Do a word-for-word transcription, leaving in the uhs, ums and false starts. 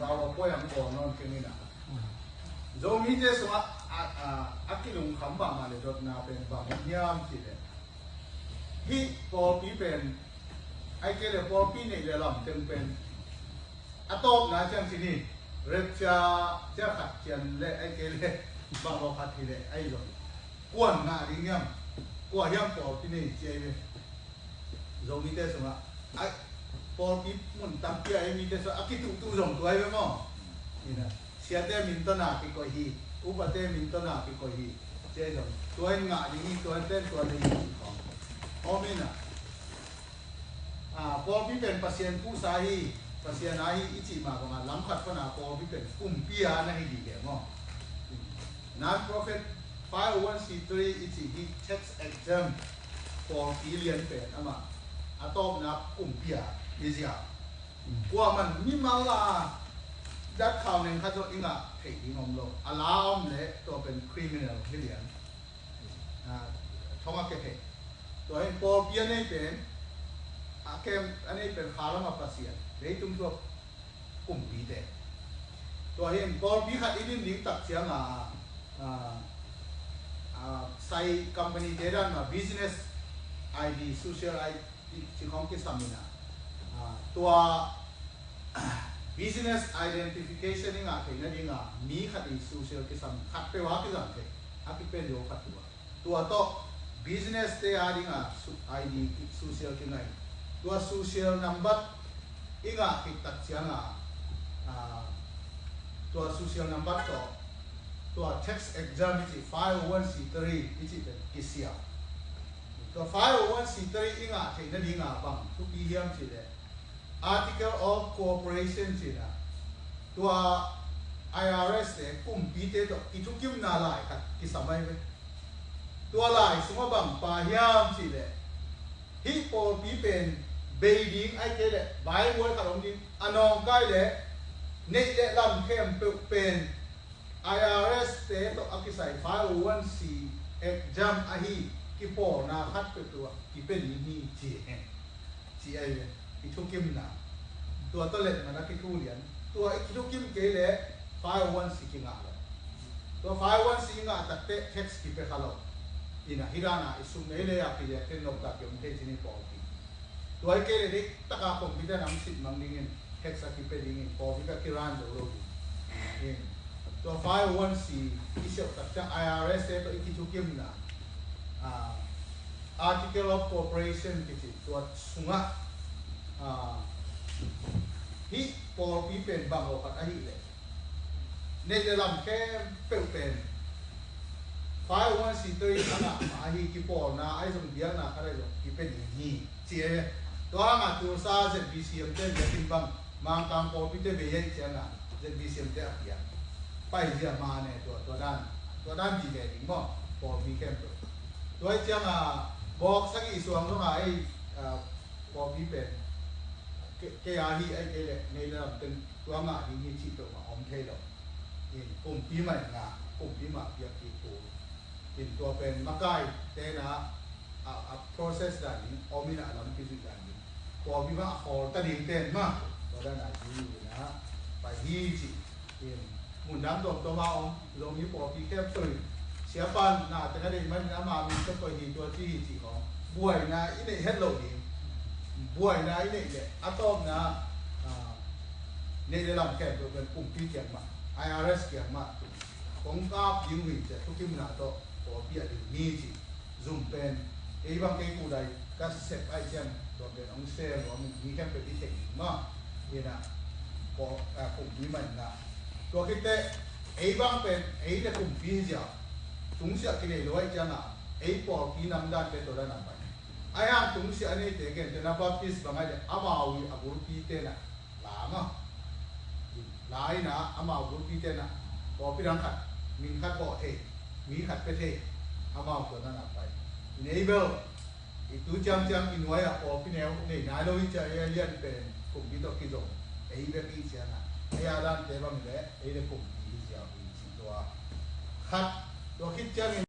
Pau a poi ang kawl nawn keng ina. Zomite sungah a, a, a kilungkham mahmah le dotna pen bang hiam cih leh, hih pawlpi pen, ahih kei leh pawlpi neih le lam teng pen a tawpna ciang ci ni, rapture ciang khat cian le ahih kei leh bang aw khat hi leh ahi zong, kuan ngah ding hiam? Kua hiam pawlpi nei ci ahi ve. Zomite sungah a, pawlpi mun tampi a ei mite sungah a kituhtuh zong tua hi ve maw? Ina, siate min tawh na kikoih hi, upate min tawh na kikoih hi. Tua hi zong tua in ngah ding hi, tua in ten tua ding hi. Om ina. A, pawlpi pen Pasian phuhsa hi, Pasian a hi i cih mah bangah lam khat pana pawlpi pen kumpi a na hi ding hi maw? Non-profit five oh one C three i cih hi tax exempt pawlpi lian pen amah a tawpna kumpi a i zia. Kuaman mimal a dat khau neng khat zong i ngah theih ding om lo. A la om leh tua pen criminal hi lian. A, thong a kethei. Tua hi pawlpi a nei pen, a kem a nei pen kha lam a Pasian, leitung tua kumpite. Tua hi pawlpi khat i din ding tak ciang a, a, a, sai company te dan ma business I D, social I D ci khong kisam ina. A, tua business identification i ngah theihna dinga mi khat i social kisam khat peuh a kizang thei a kipen lo khat tua. Tua tawh business te a dinga su-, I D ki-, social kingai. Tua social number i ngah khit tak cianga, a, tua social number tawh tua tax exempt i cih five oh one C three i cih pen kisiam. Tua five oh one C three i ngah theihna dinga bang thupi hiam cih leh Article of Cooperation cihna, tua I R S te kumpite tawh i thukimna lai khat kisam ahi ve. Tua lai sungah bang pha hiam cih leh, hih pawlpi pen bei ding ahih kei leh baibuai khat om ding, a nawngkai leh neih le lam khempeuh pen I R S te tawh a kisai five oh one C exempt ahi kipawlna khat peuhpeuh ah kipia ding hi ci hi. Ci ahi ve, i thukimna. Tua tawh letman a kithulian. Tua i kithukim kei leh five oh one C kingah lo. Tua five oh one C i ngah takteh tax kipia kha lo. Ina, hih dana i sum ei lei a kiliak ten lo ta kiom thei ci ni pawlpi. Tua i kei leh deih taka pawlpi ten a hong sit mang dingin tax a kipia dingin pawlpi ka kiran zo lo ding. In, tua five oh one C i siauh tak ciang I R S te tawh i kithukimna, ah, Article of Cooperation kici tua sungah, ah, hih pawlpi pen bang aw khat ahih leh neih le lam khempeuh pen five oh one C three a ngah mah ahi kipawlna ahi zong biakna khat ahi zong kipia ding hi ci e. Tua hangah Tulsa Z B C M te biakinn bang Mangkang pawlpite bei ahi ciangah Z B C M te a piak. Paizia mah ne tua, tua dan, tua dan dih ve ding maw pawlpi khempeuh. Tua ahi ciangah bawk sagih suang zongah ei, ah, pawlpi pen kei, kei a hi ahi kei leh nei le lam teng tua ngah ding hi cih peuhmah om thei lo. In kumpi mah in ngah, kumpi mah piak kik kul. In tua pen makai tena a, a process dan ding om in a lam kizuih dan ding. Pawlpi mah a khawl ta ding ten mah tua dan a ding in a pai hi cih. In mundang tuamtuam a om, Zomi pawlpi khempeuh in siapa na teng a deih manin ama min ka koih hi tua ci hi cih khawng buaina i neih het loh ding. Buaina i neih leh a tawpna, ah, neih le lam khempeuh pen kumpi kiang mah, I R S kiang mah kong kap ding uh hi ciah thukimna tawh pawlpi a ding hi cih. Zum pen ei bang kei kudai ka sep ahi ciang tua pen hong sem nuam in mi khempeuh i theih ding maw? Hi na, kumpi mah in na. Tua khit teh ei bang pen ei le kumpi hi ziau, tungsiah kinei lo ahi ciangah ei pawlpi namdante tua dan a pai. Ahi hang tungsiah a neite gentehna Baptist bang ahi leh amau i a bulpite na la maw? La ina amau bulpite na pawlpi dang khat, min khat bawh thei, mi khat pia thei, amau tua na na pai. Enable, i tu ciangciang i nuai ah pawlpi neu nei nai lo hi ciah ei a lian pen kumpi tawh kizom ei bek i ciangah ei a dante bang leh ei le kumpi hi ziau hi ci tua khat. Tua khit ciangin